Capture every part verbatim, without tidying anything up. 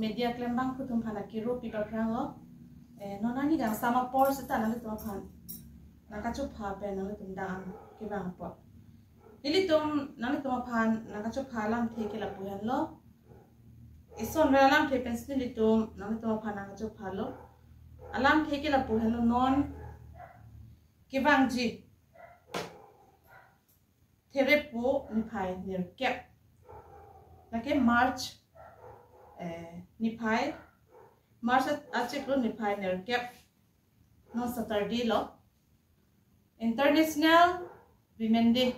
Media klembangphu atum aphan akiro pi paphranglo. Eh, non arni kangsam apor seta nanglitum aphan nangkachopha pen nanglitum dam kevang apot. Nelitum nanglitum aphan nangkachopha alamthe ke lapu henlo. Eson vel alamthe pensi nelitum nanglitum aphan nangkachophalo. Alamthe ke lapu henlo, non kevangji Therepo niphai nerkep. Lake March, eh, niphai, March achiklo niphai nerkep. Non Saturday lo. International Women Day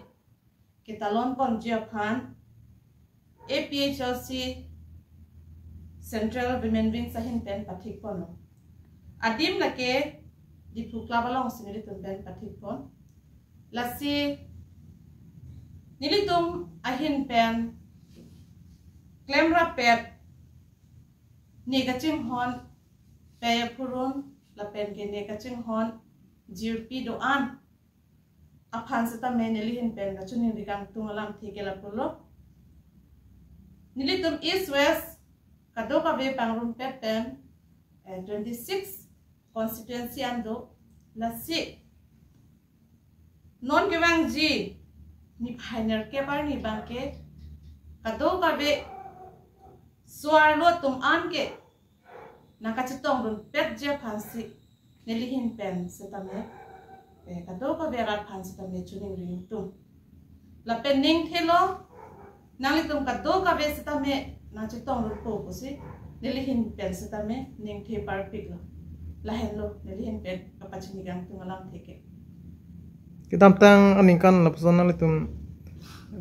ketalon ponji aphan A P H L C Central Women Wing ahin pen pathik ponlo. Adim lake Diphu Club alongsi nelitum pen pathik pon. Lasi nelitum ahin pen klemrap pet ne kachinghon, pei aphurun lapen ke ne kachinghon jirpi do-an aphan setame neli ahin pen kachiningri kangtung alamthe ke lapulo. Nelitum East West kadokave pangrumpet pen, eh, twenty six constituency an do. Lasi non kevangji niphai nerkep arni abangke kadokave so-arlo atum an ke nangkachetongdunpetji aphansi neli ahin pen setame, eh, kadokave arat aphan setame chiningri ingtung. Lapen ningthelo, nanglitum kadokave setame nangchetongdunpo pusi neli ahin pen setame ningthe parpiklo. Lahenlo neli ahin pen kapachini kangtung alamthe ke. Kedamtang aningkan lapuson nanglitum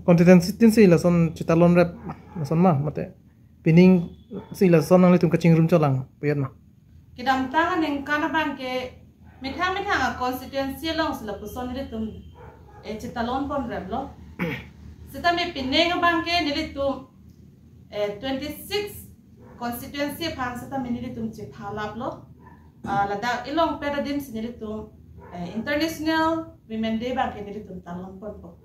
constituency tin si lason chetalon rep lason ma, mate pining si lason nanglitum kachingrum cholang puyat ma? Kedamtang aningkan abangke methang methang a constituency alongsi lapuson nelitum, eh, chetalon pon replo. Setame pining abangke nelitum, eh, twenty six constituency aphan setame nelitum chephalaplo. Ah, ladak ilong pet adimsi nelitum, eh, International Women Day abangke nelitum talon ponpo.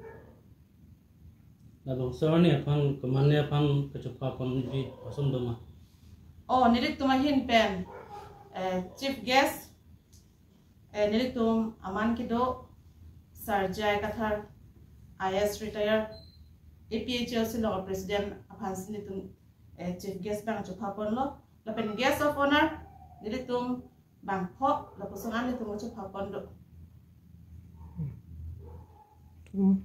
Labangso arni aphan komatne aphan kachopha ponji ason doma? Oh, nelitum ahin pen, eh, chief guest, eh, nelitum aman kedo Sir J I Kathar, I A S retired, A P H L C along president aphansi nelitum, eh, chief guest abang chopha ponlo. Lapen guest of honor nelitum bangpho lapuson an nelitum chopha pon do. Hmm.